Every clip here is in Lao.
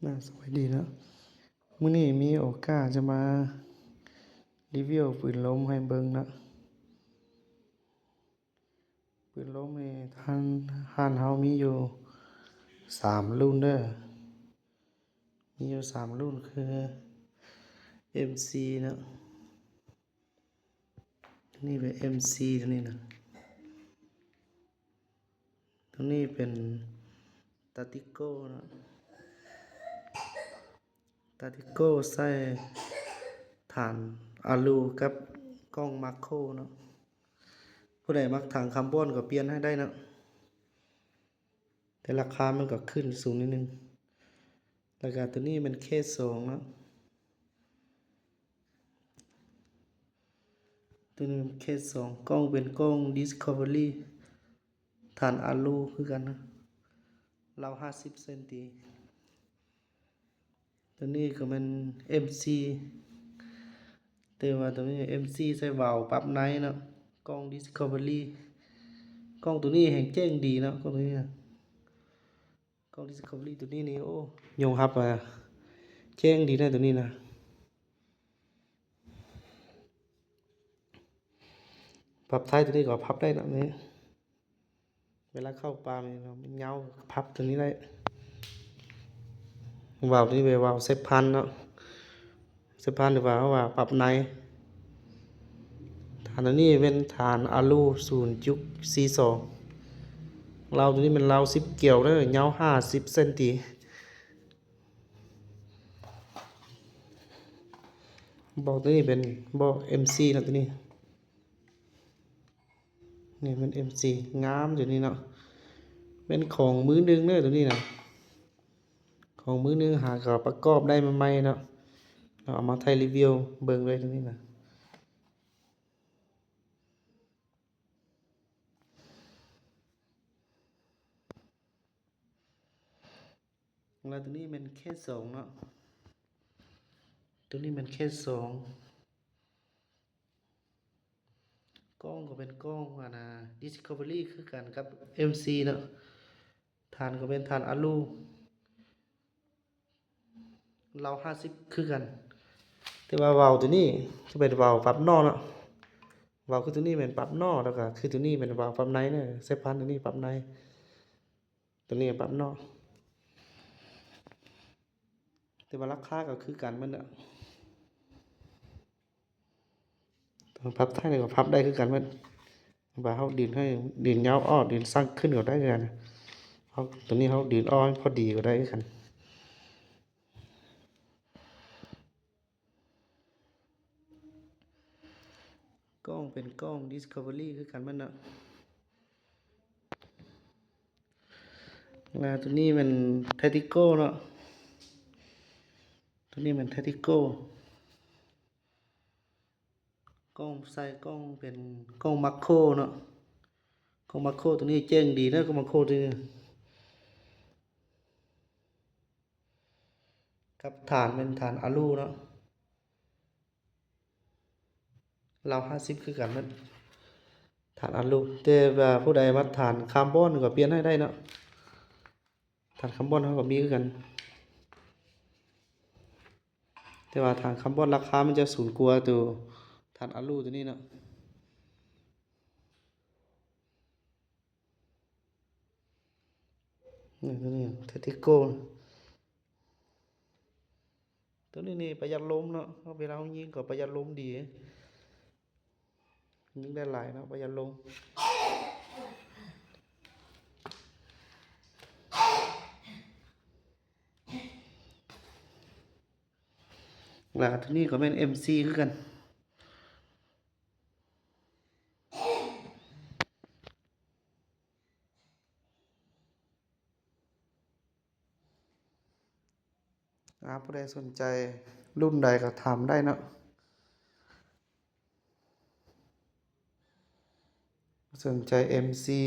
ນະ ສະບາຍດີເນາະ. ມື້ນີ້ມີໂອກາດຈະມາຣີວິວປືນລົມໃຫ້ເບິ່ງເນາະ. ປືນລົມນີ້ທາງຮ້ານເຮົາມີຢູ່ສາມລຸ້ນເດີ. ມີຢູ່ສາມລຸ້ນຄື ເອັມຊີ ເນາະ. ນີ້ເປັນ ເອັມຊີ ຕົວນີ້ນະ. ຕົວນີ້ເປັນ ຕາຕິໂກ້ ເນາະ. ຕາຕິໂກ້ໃສ່ຖານອາລູກັບກ້ອງມາໂຄຣເນາະ. ຜູ້ໃດມັກຖັງຄາບອນກໍປ່ຽນໃຫ້ໄດ້ເນາະ. ແຕ່ລາຄາມັນກໍຂຶ້ນສູງນິດໜຶ່ງ. ແລ້ວກໍຕົວນີ້ແມ່ນ ເຄ ສອງ ເນາະ. ຕົວນີ້ແມ່ນ ເຄ ສອງ ກ້ອງເປັນກ້ອງ ດິສຄັຟເວີຣີ ຖານອາລູຄືກັນນະ ລາວຫ້າສິບເຊັນຕີ. ຕົວນີ້ກໍແມ່ນ ເອັມຊີ ແຕ່ວ່າຕົວນີ້ ເອັມຊີ ໃສ່ວາວປັບໃນເນາະ. ກ້ອງ ດິສຄັຟເວີຣີ ກ້ອງຕົວນີ້ແຮ່ງແຈ້ງດີເນາະ. ກ້ອງຕົວນີ້ນະ ກ້ອງ ດິສຄັຟເວີຣີ ຕົວນີ້ນີ້ ໂອ້ ຍອມຮັບວ່າແຈ້ງດີນະຕົວນີ້ນະ. ປັບທ້າຍຕົວນີ້ກໍພັບໄດ້ເນາະ ນີ້ ເວລາເຂົ້າປ່ານີ້ເນາະ ມັນຍາວ ພັບຕົວນີ້ໄດ້. ວາວຕົວນີ້ເປັນວາວເຊບພັນເນາະ. ເຊບພັນ ຫຼືວ່າເຮົາວ່າປັບໃນ. ຖານຕົວນີ້ເປັນຖານອາລູ ສູນຈຸດສີ່ສອງ. ລາວຕົວນີ້ແມ່ນລາວສິບກຽວເດີ ຍາວຫ້າສິບເຊັນຕີ. ບອກຕົວນີ້ເປັນບອກ ເອັມຊີ ເນາະ ຕົວນີ້. ນີ້ແມ່ນ ເອັມຊີ ງາມຢູ່ນີ້ເນາະ. ແມ່ນຂອງມືໜຶ່ງເດີຕົວນີ້ນະ. ຂອງມືໜຶ່ງ ຫາກໍປະກອບໄດ້ໃໝ່ໆເນາະ. ເຮົາເອົາມາຖ່າຍຣີວິວເບິ່ງເລີຍຕົວນີ້ນະ. ແລ້ວຕົວນີ້ແມ່ນ ເຄ ສອງ ເນາະ. ຕົວນີ້ແມ່ນ ເຄ ສອງ. ກ້ອງກໍເປັນກ້ອງ ອັນນ່າ ດິສຄັຟເວີຣີ ຄືກັນກັບ ເອັມຊີ ເນາະ. ຖານກໍເປັນຖານອາລູ ລາວຫ້າສິບຄືກັນ. ແຕ່ວ່າວາວຕົວນີ້ຈະເປັນວາວປັບນອກເນາະ. ວາວຄືຕົວນີ້ແມ່ນປັບນອກ ແລ້ວກໍຄືຕົວນີ້ແມ່ນວາວປັບໃນເນາະ. ເຊບພັນຕົວນີ້ປັບໃນ. ຕົວນີ້ປັບນອກ ແຕ່ວ່າລາຄາກໍຄືກັນໝົດເນາະ. ປັບທ້າຍນີ້ກໍພັບໄດ້ຄືກັນໝົດ. ວ່າເຮົາດຶງໃຫ້ ດຶງຍາວອອກ ດຶງສັ້ນຂຶ້ນກໍໄດ້ຄືກັນ. ເຮົາ ຕົວນີ້ເຮົາດຶງອອກໃຫ້ພໍດີກໍໄດ້ຄືກັນ. ກ້ອງເປັນກ້ອງ ດິສຄັຟເວີຣີ ຄືກັນໝົດເນາະ. ແລ້ວຕົວນີ້ແມ່ນ ແທັກຕິກໂກ ເນາະ. ຕົວນີ້ແມ່ນ ແທັກຕິກໂກ. ກ້ອງ ໃສ່ກ້ອງເປັນກ້ອງມາໂຄຣເນາະ. ກ້ອງມາໂຄຣຕົວນີ້ແຈ້ງດີເນາະ ກ້ອງມາໂຄຣຕົວນີ້. ກັບຖານເປັນຖານອາລູເນາະ. ລາວຫ້າສິບຄືກັນໝົດ ຖານອາລູ. ແຕ່ວ່າຜູ້ໃດມັກຖານຄາບອນກໍປ່ຽນໃຫ້ໄດ້ເນາະ. ຖານຄາບອນເຮົາກໍມີຄືກັນ. ແຕ່ວ່າຖານຄາບອນລາຄາມັນຈະສູງກວ່າຕົວຖານອາລູຕົວນີ້ເນາະ. ນີ້ ຕົວນີ້ ແທັກຕິກໂກ ຕົວນີ້ນີ້ປະຢັດລົມເນາະ. ເວລາເຮົາຍິງກໍປະຢັດລົມດີ. ຍິງໄດ້ຫຼາຍເນາະ ປະຢັດລົມ. ແລ້ວຕົວນີ້ກໍແມ່ນ ເອັມຊີ ຄືກັນ. ອາ ຜູ້ໃດສົນໃຈລຸ້ນໃດກໍຖາມໄດ້ເນາະ. ສົນໃຈ ເອັມຊີ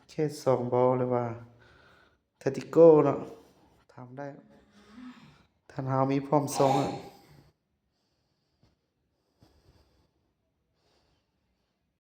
ເຄ ສອງ ບໍ ຫຼືວ່າ ແທັກຕິກໂກ ເນາະ ຖາມໄດ້. ທາງເຮົາມີພ້ອມສົ່ງເນາະ.